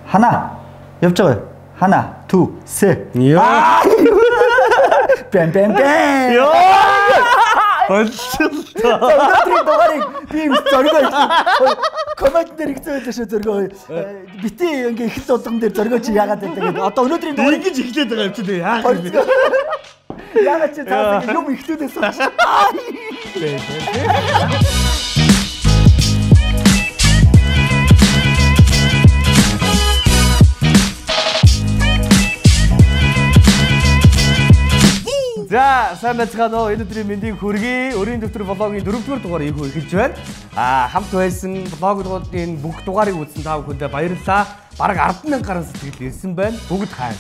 Хана. Явж байгаа. Хана, ту, сэ. Яа. Бэм бэм бэм. Яа. Болчихлоо. Өнөөдрийн дугаарыг би юм зоргоо. Коммент дээр ихсэн байлаа шүү зоргоо. Бити ингээ эхэл болгон дээр зоргоо чи яагаад байдаг гэдэг. Одоо өнөөдрийн дугаарыг Ингэж эхлээд байгаа юм чи тэгээ яах юм бэ? Яагаад чи цаас ингээ юм эхлүүлээсэн юм шиг. За, сайн байцгаана уу? Энэ өдрийн мэндийг хүргэе. Өрийн дэвтэр блогийн 4-р дугаар ийхүү эхэлж байна. Хамт байсан блогуудын бүх дугаарыг үзсэн та бүхэндээ баярлалаа. Бараг 10,000 гаруй сэтгэл ирсэн байна. Бүгд хай.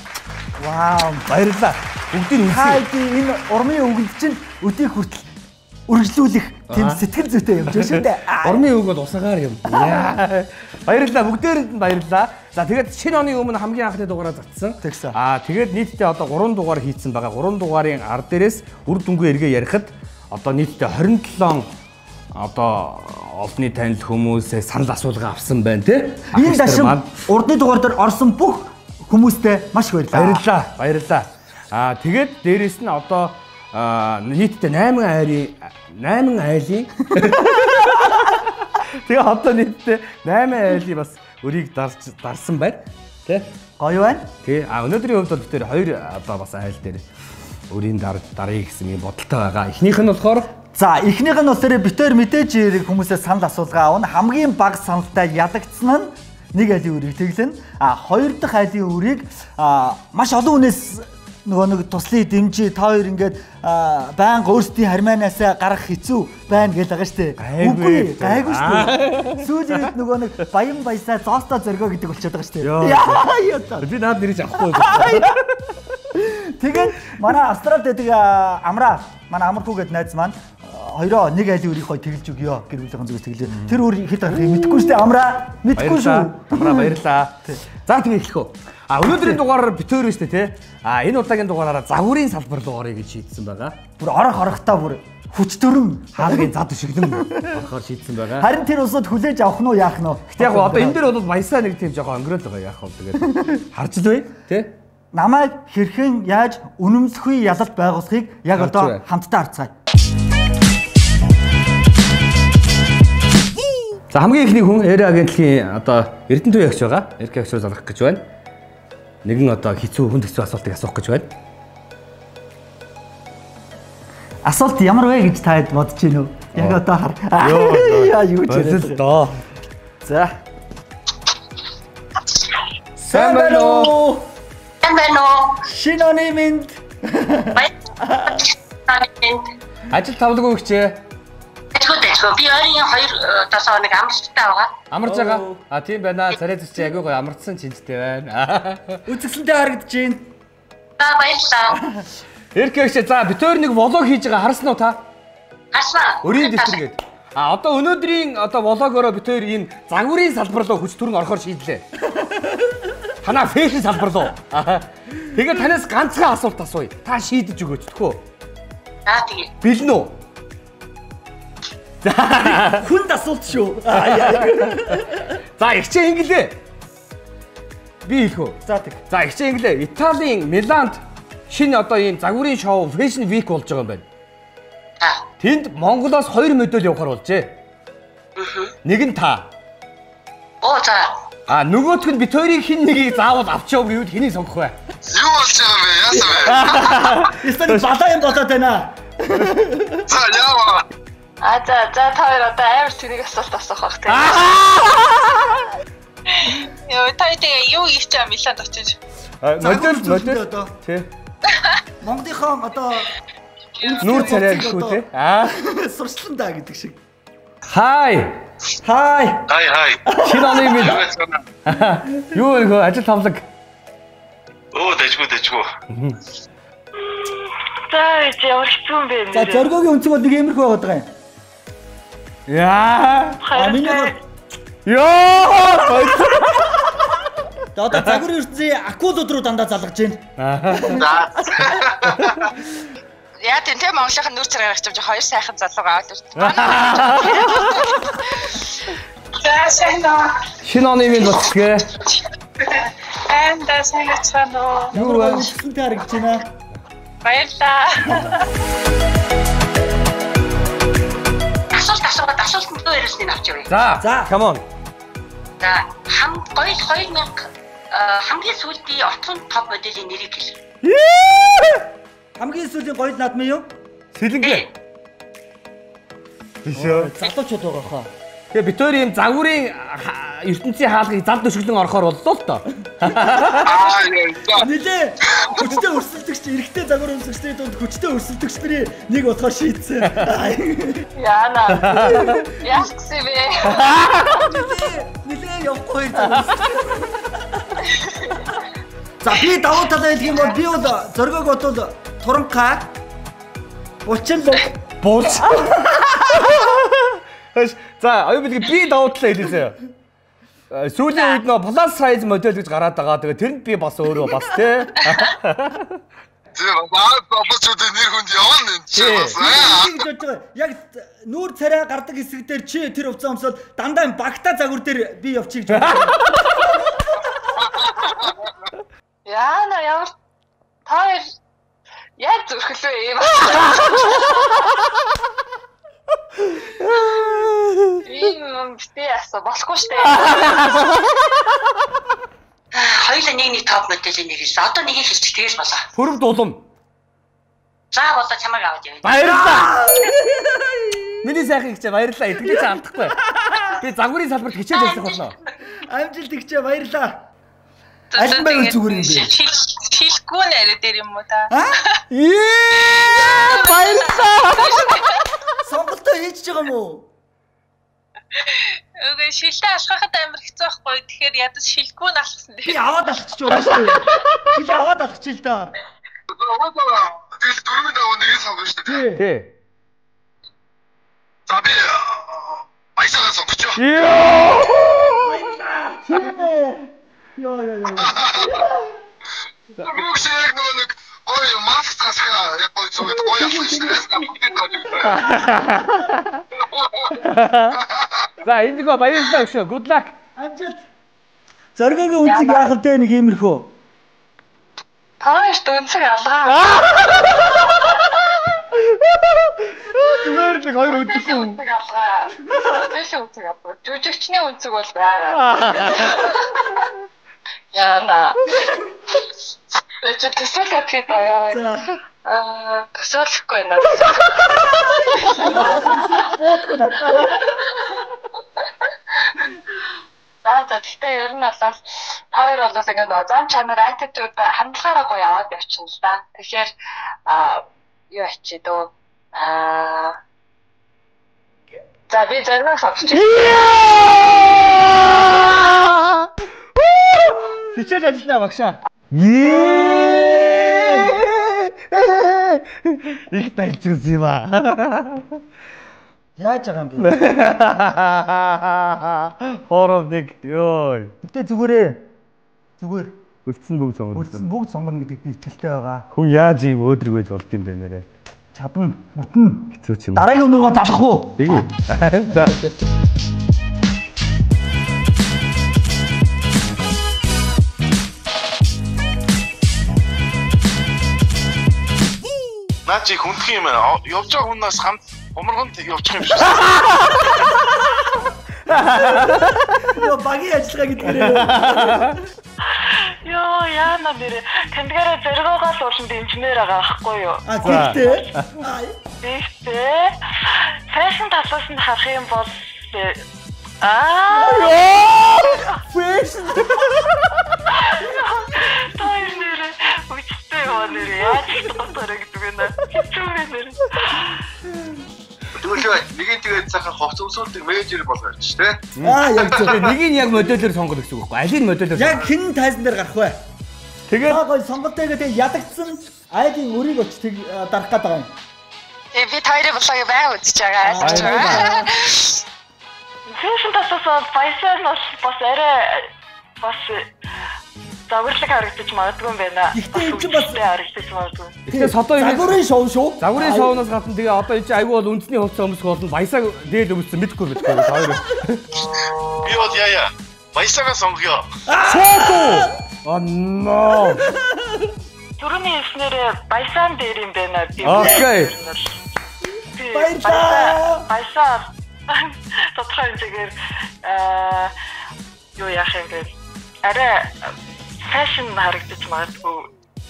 Вау, баярлалаа. Бүгдийг үзсэн. Та энэ урмын үгэнд чинь өдийг хүртэл үргэлжлүүлэх тийм сэтгэл зүйтэй юм шүү дээ. Урмын үг бол усагаар юм. Баярлалаа. Бүгдээрэнд нь баярлалаа. За тэгээд шинэ оны өмнө хамгийн анхны дугаараа зарцсан. Тэгээд нийтдээ одоо 3 дугаар хийцэн байгаа. 3 дугаарын ар дээрээс үр дүнгүй эргээ ярихад одоо нийтдээ 27 одоо олонний танил хүмүүсээ санал асуулга авсан байна тий. Энэ дашим урдны дугаар дээр орсон бүх хүмүүстээ маш их баярлалаа. Баярлалаа. Баярлалаа. Тэгээд дээрээс нь одоо нийтдээ 8 айлын тэгээ одоо нийтдээ 8 айлын бас өрийг дарсан байна тий. Гоё байна. Тий. Өнөөдрийн хувьд бол бид тэр хоёр одоо бас айл дээр өрийн даръя гэсэн юм бодолтой байгаа. Эхнийх нь болохоор за эхнийх нь болохоор бид тэр мэдээж хэрэг хүмүүсээс санал асуулга авна. Хамгийн бага саналтай ялагдсан нь нэг айлын өрийг тэглэн. Хоёр дахь айлын өрийг маш олон хүнээс нөгөө нэг туслыг дэмжи та хоёр ингээд байнга өөрсдийн хармаанаасаа гарах хэцүү байна гэж байгаа шүү дээ. Үгүй гайгүй шүү дээ. Сүүлийн үед нөгөө нэг баян баясаа зоостой зоргоо гэдэг болчиход байгаа шүү дээ. Яа. Би наад нэрийг авахгүй байна. Тэгээд манай Австралид байдаг Амраа, манай Амархүү гэдэг найз маань хоёроо нэг айлын өрийг гоё тэглэж өгөө гэр бүлийнхэн зүгээс тэглээ. Тэр өөр хэд гарах юм мэдэхгүй шүү дээ Амраа. Мэдэхгүй шүү. Амраа баярлаа. За тэгээ эхлэх үү. Өнөөдрийн дугаараар битээр шүү дээ тий. Энэ удаагийн дугаараараа загварын салбар руу орё гэж шийдсэн байгаа. Бүр орох орохтаа бүр хүч төрөн хаалгын зад өшиглэн орохоор шийдсэн байгаа. Харин тэр улсууд хүлээж авах нь уу яах нь вэ? Гэтэ яг одоо энэ дээр бол баясаа нэг тийм жоохон өнгөрөөл байгаа яах вэ тэгээд харж л бай тий. Намайг хэрхэн яаж үнэмлэхүй ялалт байгуулахыг яг одоо хамтдаа харцгаая. За хамгийн эхний хүн Эра агентлагийн одоо Эрдэнэ төв ягч байгаа. Эрк ягч руу залгах гэж байна. Нэгэн одоо хэцүү хүнд хэцүү асуултыг асуух гэж байна. Асуулт ямар вэ гэж та хэд бодож байна уу? Яг одоо хар. Яа юу ч хэлээ доо. За. Сайн байна уу? Сайн байна уу? Шинэ оны мэнд. Ажил тавлаг өгчээ. Дэжгүй. Би ойрын 2-7 хоног амралттай байгаа. Амарч байгаа. Тийм байна. Царай зүс чи айгүй гоё амарцсан чинжтэй байна. Үзэсгэлэнтэй харагдаж байна. За баярлалаа. Эркэгч за бид өөр нэг влог хийж байгаа харсан уу та? Харсан. Өрийн дэвтэр гээд. Одоо өнөөдрийн одоо влогоороо бид өөр энэ загварын салбар руу хүч төрөн орохоор шийдлээ. Танаа фэшн салбар руу. Тэгээд танаас ганцхан асуулт асууя. Та шийдэж өгөөч тэхүү. За тэгээ. Бэлэн үү? Хүнд асуулт шүү. За ихчээ инглээ. Би хэлэх үү? За тэг. За ихчээ инглээ. Италийн Миланд шинэ одоо ийм загварын шоу Fashion Week болж байгаа юм байна. Тэнд Монголоос 2 модель явахар болжээ. Нэг нь та. Оо за. Нөгөөх нь бит хоёрын хин нэгийг заавал авч яв гэвэл хэнийг сонгох вэ? Юу болж байгаа юм бэ? Яасан бэ? Ястаа балаа юм болоод байна. За яава. За та хоёр одоо амар тэнэг асуулт асуух байх тийм. Йоо та тэгээ юу хийж байгаа Миланд очиж? Модель одоо. Тий. Монголынхон одоо нүүр царай гэхүү тий. Сурчлан даа гэдэг шиг. Хай. Хай. Хай хай. Шинэ оны мэнд. Юу вэ ажил тавлаг? Өө дэжгүй. За ямар хэцүү юм бэ? За зоргоогийн өнцөг бол нэг иймэрхүү байгаад байгаа юм. Яа. Миний бол Йоо. Одоо загварын ертөнцийн акулууд руу дандаа залгаж байна. За. Яа тийм те Монголынх нь нүүр царай гарч авч хоёр сайхан залуу аваад ирсэн. За сайн уу. Шинэ оны минь боцгээ. Анда сайн байцгаана уу? Юу үзсэнтэй харагдаж байна. Баярлалаа. Асуулт асуугаад асуултанд зөв хариулсныг авч явъя. За, come on. За, гоёл 2000 хамгийн сүүлийн отхон топ моделийн нэрийг хэл. Хамгийн сүүлийн гоёл наадмын юу? Сэлэнгэ. Биш үү? Залуучууд байгаа хаа. Тэгээ бид хоёр ийм загварын ертөнцийн хаалгыг зал дөшөглөн орохоор боллоо л доо. Нилээ хүчтэй өрсөлдөгч, эрэгтэй загвар өмсөгчдийн дунд хүчтэй өрсөлдөгч нарын нэг болохоор шийдсэн. Яана. Яах гэсэн бэ? Нилээ явахгүй хоёр загвар. За би давуу талаа хэлэх юм бол би бол зоргоог бодвол туранхай булчин булч. За оюун бэлэг би давуу талаа хэлээ заяа. Сүүлийн үед нөө plus size модель гэж гараад байгаа. Тэгээ тэрэнд би бас өөрөө бас тий. Тэгээ бас залуучуудын нэр хүнд явна энэ чи бас. Яг нүүр царай гардаг хэсэг дээр чи тэр хувцас өмсөд дандаа багтаа загвар дээр би явчих гэж бодсон. Яана ямар та хоёр яг зүрхлөө юм. Ийм битээ асуу болохгүй штэ. Хоёулаа нэг топ моделийн нэр хэлсэн. Одоо нэгийг хэлчих тэгэл болоо. Хөрөв дулам. За болоо чамайг аваад явъя. Баярлалаа. Миний сайхан ихчээ баярлалаа. Итгэлээ чи алдахгүй. Би загварын салбарт хичээл ажиллах болно. Амжилт ихчээ баярлалаа. Аль нь байвал зүгээр юм бэ? Шилгүй нэрэ дээр юм уу та? Ее баярлалаа. Сонголтоо хийж байгаа юм уу? Үгүй шилдэ алхахад амар хэцүү байхгүй. Тэгэхээр ядаж шилгүй нь алхсан дээр. Би аваад алхчих болно шүү дээ. Шил аваад алхчих л да. Тэгэл дөрвөн давуу нэгийг сонгоно шүү дээ. Тий. За би баясгаа сонгочих. Йоо. Йоо. Бүгд яг нэг гоё маск засгаа яг гоё зүгээр гоё авах шүү дээ. За энэ гоо баярлалаа өшөө. Good luck. Амжилт. Зоргогийн үнцэг яах вэ нэг иймэрхүү. Та хоёрт үнцэг алгаа. Зүгээр л хоёр өдөхгүй. Үнцэг алгаа. Тэгэл үнцэг алгаа. Жүжигчний үнцэг бол байгаа. Яна. Эч төсөөлөд хийх аяа. Аа, төсөөлөхгүй байна. За гэхдээ ер нь бол та хоёр бол ингээд зам чанар attitude хандлагаараа гоё аваад явчихна л да. Тэгэхээр юу ачи дөө. За би зарим сонгочих. Хичээл ажиллана багшаа. Их тайлцсан юм аа. Яаж байгаа юм бэ? Хором нэг ёо. Гэтэ зүгээрээ. Зүгээр. Үлдсэн бүгд сонгоно. Үлдсэн бүгд сонгоно гэдэгт би итгэлтэй байгаа. Хүн яаж ийм өөдрөг байж болд юм бэ нэрээ? Чадна, бүтнэ. Хэцүү ч юм. Дараагийн өмнөгөө залах уу? Тэгье. За. Наа чи хүндх юм аа. Явж байгаа хүнээс хамт хумарганд явчих юм шиг. Йоо багийн ажиллагаа гэдгээрээ. Йоо яана нэрэ. Тэндгээрээ зоригоогоо л ууланд инженер байгаа аахгүй юу? А тэгтээ. Тэгтээ. Фэшн талаас нь харах юм бол фэшн. Тэр нэрэ үчтэй ёо нэрэ яаж бодороо гэдэг вэ? Хэцүү бэ нэрэ. Тэгвэл нэгийг тэгээд сайхан хувц өмсүүлдэг менежер болгоо явчих тий. Аа яг зөв. Нэгийг яг моделоор сонгоно гэсэн үг байхгүй. Алийг моделоор. Яг хэн тайзан дээр гарах вэ? Тэгээд гоё сонголтойгоо тэгээд ядагдсан айлын өрийг очиж тэг дарах гээд байгаа юм. Тэгээ би хоёрын блогийг байн үзэж байгаа айлгч байгаа. Фэшн талаас бол баясаа нь бол бас арай бас загварлаг харагдаж магадгүй юм байна. Гэхдээ энэ чинь бас харагдаж магадгүй. Гэхдээ содоо загварын шоу шүү. Загварын шоуноос гадна тэгээ одоо энэ чинь айгүй бол үндэсний хувцас өмсөх болно. Баясаа дээл өмссөн мэдгүй мэдгүй хоёр. Би бол яа. Баясагаа сонгоё. Шууд уу. Oh no. Түрүүний хэлснээрээ Баясан дээр юм байна би. Окей. Баярлалаа. Баясан тодорхой хэмжээгээр юу яах юм бэ? Арай фэшн харагдаж магадгүй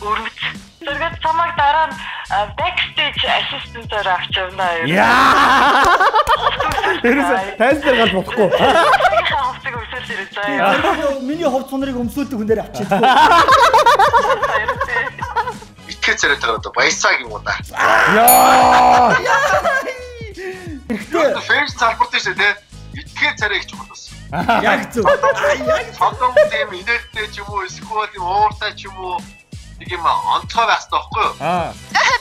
өрмөц. Тэгээд цамаг дараа нь backstage assistant-аар авч явна. Яа! Тэрээс тайлбар дээр гарч болохгүй. Хувцыг өмсөөл ирээ заа. Миний хувц сунрыг өмсүүлдэг хүн дээр авчиад. Итгэж царайтай одоо Баясаа юм уу да. Яа! Эрэгтэй фэшн салбарт шүү дээ. Итгэж царай их чухал бас. Яг зөв. Яг цогцом тийм инээлтэй ч юм уу, эсвэл тийм ууртай ч юм уу нэг юм онцгой байх хэрэгтэй байхгүй юу? Аа.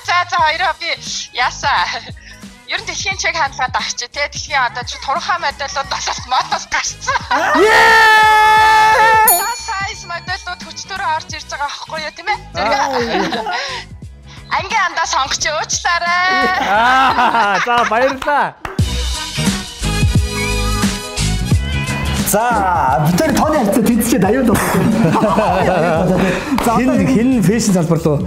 За за хоёроо би яасаа. Ер нь дэлхийн чиг хандлагад авчи те. Дэлхийн одоо чи турхаа моделууд болоод модоос гарцсан. Ее! Size моделууд хүчтөрөө орж ирж байгаа байхгүй юу тийм ээ? Зэрэг ангийн андаа сонгоч уучлаарай. Аа, за баярлалаа. За, бид тэр тооны харьцаа тэнцчихэд аюул болсон. За, Хин хин фэшн салбар руу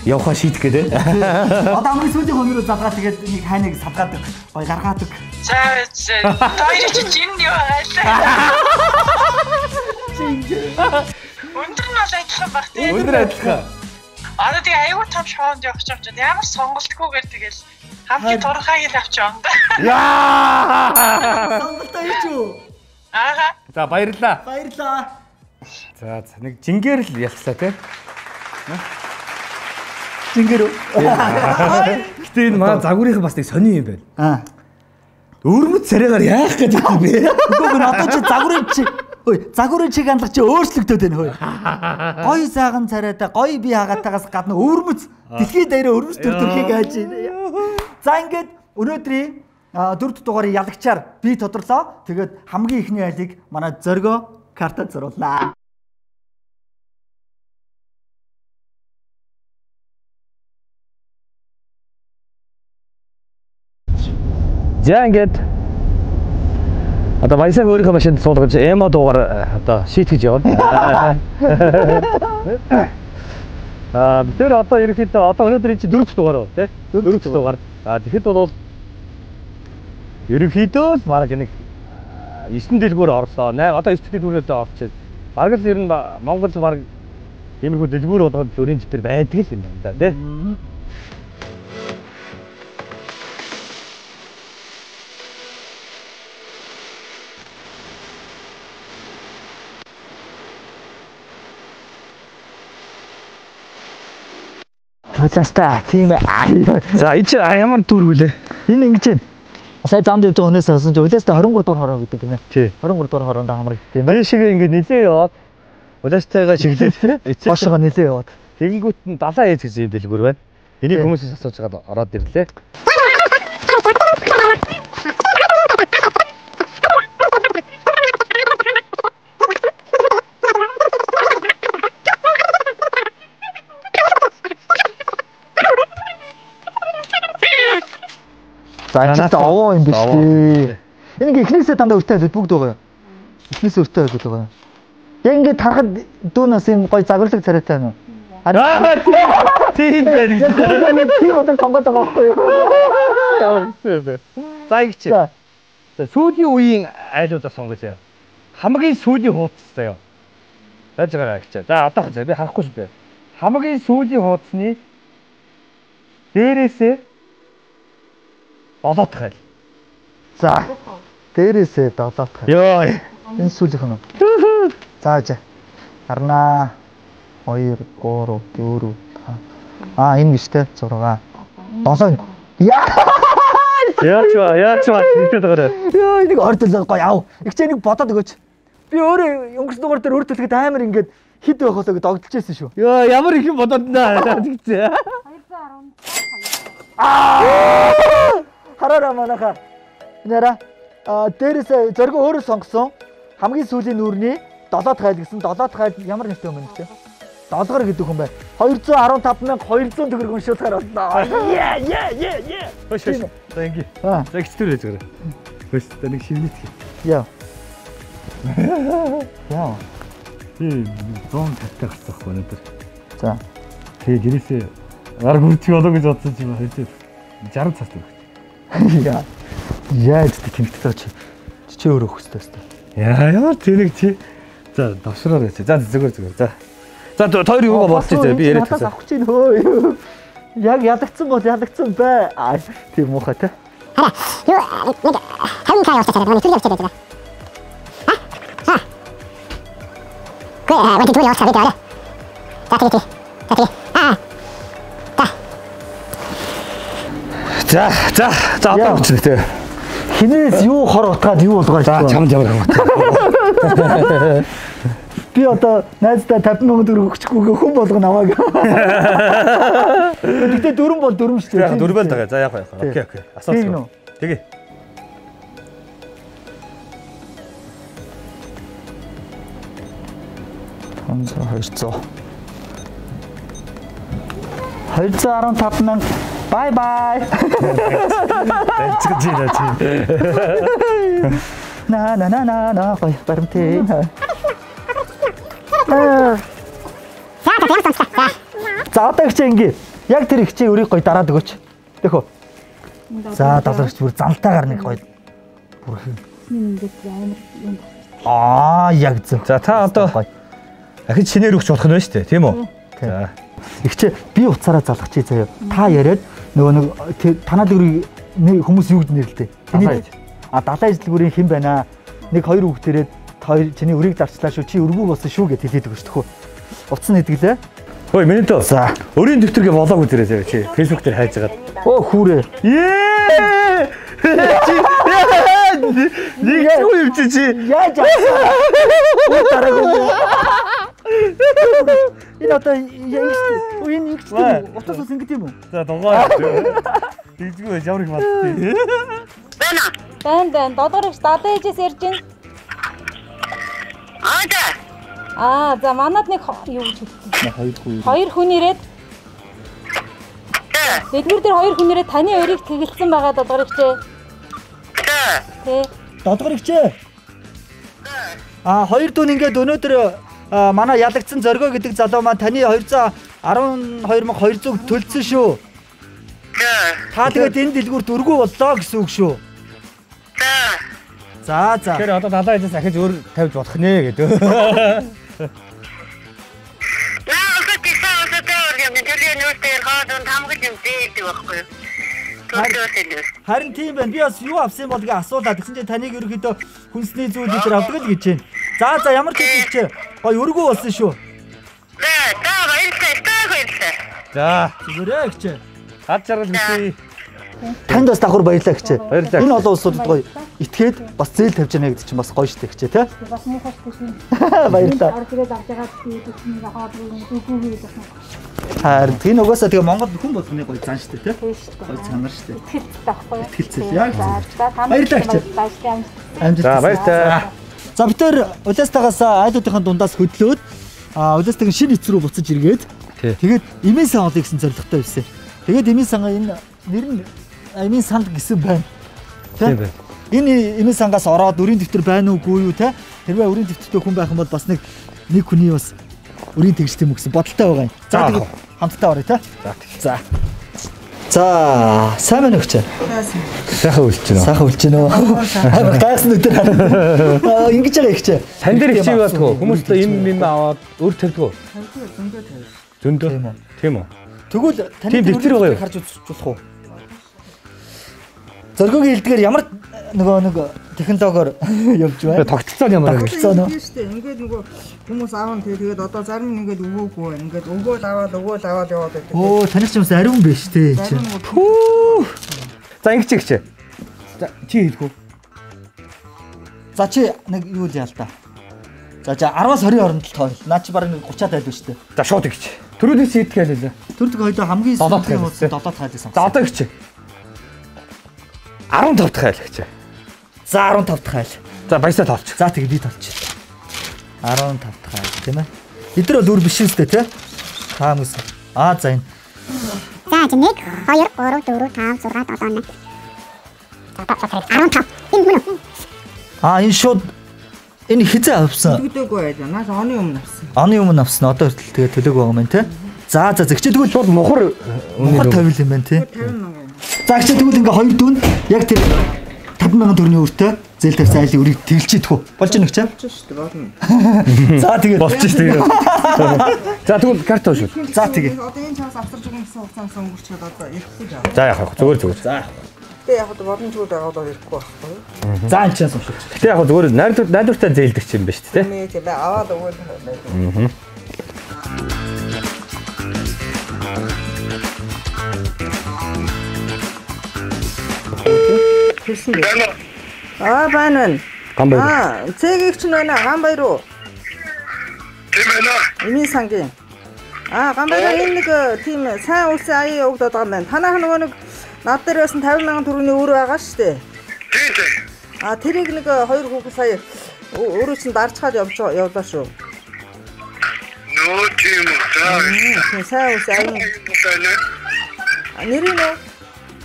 явахаа шийдэх гээд. Одоо хамгийн сүүлийн хүн рүү залгаа тэгээд нэг хайныг салгаадаг, гой гаргаадаг. За хоёр чи жин юу байгаа лээ. Өндөр нь бол адилхан баг тийм. Өндөр адилхан. Одоо тэгээ аюу том шоунд явах ч юм чинь ямар сонголтгүйгээр тэгэл хамгийн турхааг л авч явна да. Яа! Сонголтоо хийж үү? Ааха. За баярлалаа. Баярлалаа. За за нэг жингээр л ялцлаа те. Жингээр үү? Гэтэ энэ манай загварын бас нэг сони юм байна. Аа. Өрмөц царайгаар яах гэдэг юм бэ? Үгүй ээ одоо чи загварын чи ой загварын чиг хандлага чи өөрчлөгдөд байна хөөе. Гой сайхан царайтай гой бие хагаатаагаас гадна өвөрмөц дэлхийн дээрээ өвөрмөц төр төрхийг айж байна. За ингээд өнөөдрийн дөрөв дэх дугаарын ялагчаар би тодорлоо. Тэгээд хамгийн ихний айлыг манай Зоргоо картад зорууллаа. За ингээд одоо Баясаг өөрийнхөө машинд суулгаж эмо дуугаар одоо шийтгэж явна. Аа бид нэр одоо ерөнхийдөө одоо өнөөдөр энэ чинь дөрөв дэх дугаар уу тий? Дөрөв дэх дугаар. Аа тэгэхэд бол ерөнхийдөө л бараг нэг 9 дэлгүүр орлоо. 8 одоо 9 дэлгүүрээс орчиход. Бараг л ер нь Монгол бараг иймэрхүү дэлгүүр болгоод өрийн житэр байдаг л юм байна да тий? Туйлаастай тийм ээ. За энэ чинь ямар дүр вүлээ? Энэ ингэж байна. Сая замд явж байгаа хүнээс сонсон чи улаастай 23 дугаар хороо гэдэг юм ээ. Тий. 23 дугаар хороонд амар их тийм ээ. Энэ шиг ингэ нилээ яваад улаастайгаа чиглээд Хоошоо нилээ яваад. Тэгэнгүүт нь 70 ээж гэсэн юм дэлгүүр байна. Энийг хүмүүсээс асууж байгаад ороод ирлээ. За энэ ч овоо юм биш үү? Энэ ингээ эхнээсээ дандаа өртөө байлууд бүгд байгаа юм. Эхнээсээ өртөө байлууд байгаа юм. Яг ингээ тарахад дүүнээс юм гой загварлаг царайтай байна уу? Аа тийм байх. Тийм одоо сонгоод байгаа байхгүй юу? Ямар хэцүү юм бэ? За их чи. За. За сүүлийн үеийн айлуудаа сонгож яа. Хамгийн сүүлийн хуудас заяа. Байж байгаа гэж. За одоо хаа би харахгүй шүү дээ. Хамгийн сүүлийн хуудасны дээрээсээ долоот хайл. За. Дээрээсээ долоот хайл. Йоо. Энэ сүүлийнх нь. За за. Харнаа. 2 3 4 5. Аа энэ биш те 6. 7. Яа. Яач ба, яач ба тэгтээд байгаа. Йоо энийг ойртол гоё яв. Их чи энийг бодоод өгөөч. Би өөрөө өнгөрсөн дугаар дээр өөр төлөхөд амар ингээд хид байх болоо гэд огдолж байсан шүү. Йоо, ямар их юм бодоод наа тэгсэн. 217. Аа! Хараараа манайхаа. Нэрэ а дээрээс зориг өөрөө сонгосон хамгийн сүүлийн нүүрний долоот хайл гэсэн долоот хайл ямар нэртэй юм бэ те? Долгор гэдэг хүн байна. 215,200 төгрөг уншуулахаар боллоо. Е е е е. Хөш хөш. За ингээ. Аа. За ихтэр байж байгаа. Хөш за нэг шивнэт хий. Яа. Яа. Би 150 гарсан байхгүй өнөөдөр. За. Тэгээ гэрээсээ гар хүрчих болоо гэж бодсон чинь 60 цаас төгөх. Яа. Яаж тэмдэгтэй чи. Чи өөрөө өгөх ёстой өстой. Яа, ямар тэнэг чи. За, давшраар байж. За, зүгээр. За. За, тойр юугаа бодчих зэ би яриад байсан. Авах чинь хөө. Яг ялагдсан бол ялагдсан бай. Тийм муухай те. Хараа. Юу нэг 50 цаа явуулчих царай. Нэг явуулчих байж. Аа. Гүй, вэт түр явуулчих царай. За тэгээ. За тэгээ. Аа. За, за, за одоо өчнө те. Хинээс юу хор утгаад юу болгоо За, чамд ямар хамаатай. Би одоо найздаа 50,000 төгрөг өгчихгүйгээ хүн болгоно намайг. Гэхдээ дөрвөн бол дөрвөн шүү дээ. Дөрвөн л байгаа. За яах вэ? Окей, окей. Асуулт. Тэгээ. $200. 215,000. Bye bye. Дайцгаж байна чи. На на на на на гой баримтээ. За одоо их чи ингээ. Яг тэр их чи өрийг гой дараад өгөөч. Тэхөө. За далаагч бүр зантаагаар нэг гой. Бүр хин. Ингээд амар юм. Аа яг зөв. За та одоо ахиж шинээр өгч болох нь байна шүү дээ, тийм үү? За. Их чи би уцаараа залгах чи заяа. Та яриад нөгөө нэг танаа дөрвийг хүмүүс юу гэж нэрлэдэг? Тэний а далайн ижлэгүүрийн хэн байна? Нэг хоёр үг тэрээд хоёр чиний өрийг зарчлаа шүү. Чи өргүү болсон шүү гэж хэлээд өгч төхөө. Утас нь хэдгэлээ. Ой, миний тоо. За. Өрийн дэвтэргээ болоог үзээрэй заяа чи. Facebook дээр хайж агаад. Оо хүүрээ. Ее! Нэг юу юм чи чи? Яаж авсан? Дараагүй. Энэ одоо ингэж энэ ингэж утас ус ингэж юм уу? За дугаа. Тэгжгүй ямар их боддгийг. Байна. Байн байн. Долгор их далайн ээжээс ярьж байна. Аа за. Аа за манад нэг юу гэж хэлсэн. Хоёр хүн. Хоёр хүн ирээд. Дэлгүүр дээр хоёр хүн ирээд таны өрийг тэгэлсэн байгаа долгор ихчээ. Тэ. Долгор ихчээ. Аа хоёр дүүн ингээд өнөөдөр манай ялагдсан Зоргоо гэдэг залуу маань таны 212,200 төлсөн шүү. Та тэгээд энэ дэлгүүрт өргүү боллоо гэсэн үг шүү. За за. Тэгэхээр одоо далайн ээжээс ахиж өөр тавьж болох нэ гэдэг. Наа өсөж исэн өсөж юм төлөө нөөцтэй хоолунд хамгал юм зээлдэг байхгүй юу? Харин тийм байна. Би бас юу авсан бол гэж асуулаа. Тэгсэн чинь таныг ерөнхийдөө хүнсний зүйл дээр авдаг л гэж байна. За за ямар ч зүйл чи гоё өргүү болсон шүү. За за баярлалаа. Баярлалаа. За зүгээрээ ихчээ. Хад жаргал хүсье. Танд бас давхар баярлалаа ихчээ. Баярлалаа. Энэ олон улсуудад гоё итгээд бас зээл тавьж яана гэдэг чинь бас гоё шүү дээ ихчээ тий. Бас муухай шүү. Баярлалаа. Орж ирээд авч байгаа би хоолгүй үгүй гэж байна. Харин тийм угаасаа тэгээ Монгол хүн болгоны гоё зан шүү дээ тий. Гоё чанар шүү дээ. Итгэлцтэй байхгүй юу? Итгэлцээ. Яг зөв. Баярлалаа ихчээ. Баярлалаа. Амжилт. За баярлалаа. За бид тэр Улаастагаас айлуудынхаа дундаас хөдлөөд Улаастагийн шинэ эц рүү буцаж эргээд тэгээд эмийн сан олъё гэсэн зорилготой байсан. Тэгээд эмийн сангаа энэ нэр нь эмийн санд гэсэн байна. Тийм байна. Энэ эмийн сангаас ороод өрийн дэвтэр байна уугүй юу те? Хэрвээ өрийн дэвтэртэй хүн байх юм бол бас нэг хүний бас өрийн тэгж тийм үү гэсэн бодолтой байгаа юм. За тэгээд хамтдаа оръё те. За. За, сайн байна уу чи? Сайхан үлч байна. Сайхан үлч байна уу? Амар гайхсан өдөр харагдав. Ингэж байгаа их чи. Тань дээр их чи юу болдгоо? Хүмүүс л юм юм аваад өр тавьдгоо. Зөндөө тавь. Зөндөө. Тийм үү? Тэгвэл таны дэвтэр байгаа юу? Харж үзчих болох уу? Зоргоогийн хэлдгээр ямар нөгөө нэг технологиор явж байна? Тогтолцоо нь ямар вэ? Тогтолцоо нь Тийм шүү дээ. Ингээд нөгөө хүмүүс аавн тэгээд одоо зарим нь ингээд өгөөгүй байна. Ингээд өгөөл аваад яваад байдаг. Өө таних ч юмс ариун биш те чи. Пүү. За ингэж чи. За чи хэлэх үү? За чи нэг юу л яа л да. За за 10-аас 20 хооронд л тойл. Наа чи бараг нэг 30-аад айл шүү дээ. За шууд ингэж. Төрүүлээс хийдэг байлаа. Төрдөг хоёлоо хамгийн сүүлийн хуудас 7 дахь айлыг сонгосон. За одоо ингэж. 15 дахь айл гэж. За 15 дахь айл. За баясаа тоолч. За тэгээ би тоолч. 15 дахь айл тийм ээ. Эдгээр бол үр биш үстэй тий. Та хүмүүс. Аа за энэ. За 1 2 3 4 5 6 7 8. 15. Энэ мөн үү? Аа энэ шууд Энэ хизээ авсан. Төлөгдөөгүй байлаа. Наас оны өмнө авсан. Оны өмнө авсан. Одоо хүртэл тэгээ төлөөгүй байгаа юм тий. За за зэгчээ тэгвэл шууд мухар мухар 50 юм байна тий. 50 мянга. За гिचээ тэгвэл ингээ хоёр дүүн яг тэр 50 мянган төгрөгийн өртөө зээл тавьсан айлын өрийг тэглэж идэх үү? Болж байна гिचээ? Болж шүү дээ болно. За тэгээд болчих шүү дээ. За тэгвэл карт уншуул. За тэгээд одоо энэ чаас авсарч өгөн гэсэн хугацаанаас өнгөрчөөд одоо ирэхгүй жаа. За яах вэ? Зүгээр зүгээр. За. Гэтэ яг одоо боломжгүй байгаа бол ирэхгүй байхгүй юу? За энэ чаас уншууч. Гэтэ яг зүгээр найдвартай зээлдэг юм байна шүү дээ. Тийм тийм аваад өгөөл байдаг. Хэлсэн дээ. Аа байна байна. Ган баяр. Аа цэгийг чинь байна ган баяр уу? Тийм байна. Эмийн сангийн. Аа ган баяр энэ нэг тийм сайн улсын аян явагдаад байгаа юм байна. Танайх нөгөө нэг над дээр байсан 50 мянган төгрөгийн өөр байгаа шүү дээ. Тийм тийм. Аа тэрийг нэг хоёр хүүхэн сая өөрөө чинь дарчхаад явж явлаа шүү. Нөө тийм үү. За. Сайн улсын аян. Нэрийг нөө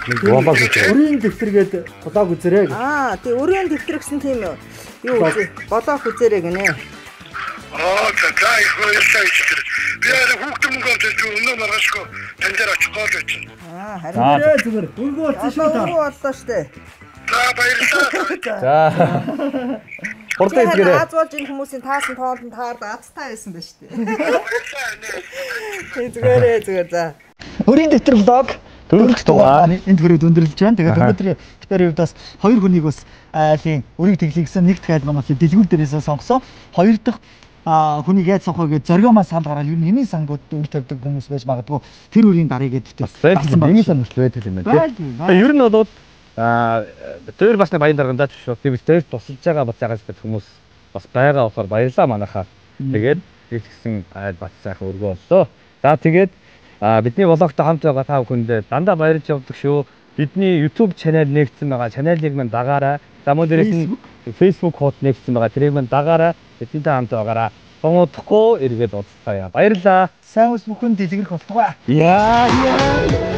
Блог үзээ. Өрийн дэвтэргээд блог үзэрэй гэж. Аа, тий өрийн дэвтэр гэсэн тийм юу үзээ. Блог үзэрэй гинэ. Аа, за их баярлалаа гэж. Би арай хүүхдэн мөнгө авч чи өнөө маргаашгүй тань дээр очихгоо л байж. Аа, харин зүгээр. Өргөө болсон шүү та. Өргөө боллоо шүү дээ. За баярлалаа. За. Хурдан идгээрэй. Аз болж энэ хүмүүсийн таасан тоолон таард азтай байсан ба шүү дээ. Тий зүгээрээ зүгээр за. Өрийн дэвтэр блог дөрөв дугаар энд хүрээд өндөрлөж байна. Тэгээд өнөөдөр битэрийн хувьд бас хоёр хүнийг бас айлын өрийг тэглэе гэсэн нэг дахь айл маань бас дэлгүүр дээрээсээ сонгосон. Хоёр дахь хүнийг яаж сонгох вэ гэж зорио маань санал гаргаад ер нь эмийн сангууд үр тавьдаг хүмүүс байж магадгүй тэр үрийн дарыг гэдэгт бас эмийн сан хүртэл байдаг юм байна тийм. Ер нь бол дээр бас нэг баян даргандаа ч биш тийм дээр тусалж байгаа бас ягаад гэвэл хүмүүс бас байгаа болохоор баярлалаа манайхаа. Тэгээд тэгсэн айл бас сайхан өргөө боллоо. За тэгээд бидний влогтой хамт байгаа та бүхэндээ дандаа баярлж явдаг шүү. Бидний YouTube channel нэгдсэн байгаа. Channel-ыг мань дагаарай. За мөн дээрээс нь Facebook хууд нэгдсэн байгаа. Тэрийг мань дагаарай. Бидэнтэй хамт байгаарай. Бонгодохгүй эргээд уулзцаая. Баярлалаа. Сайн ус бүхэн дэлгэрэх болтугай. Яа яа.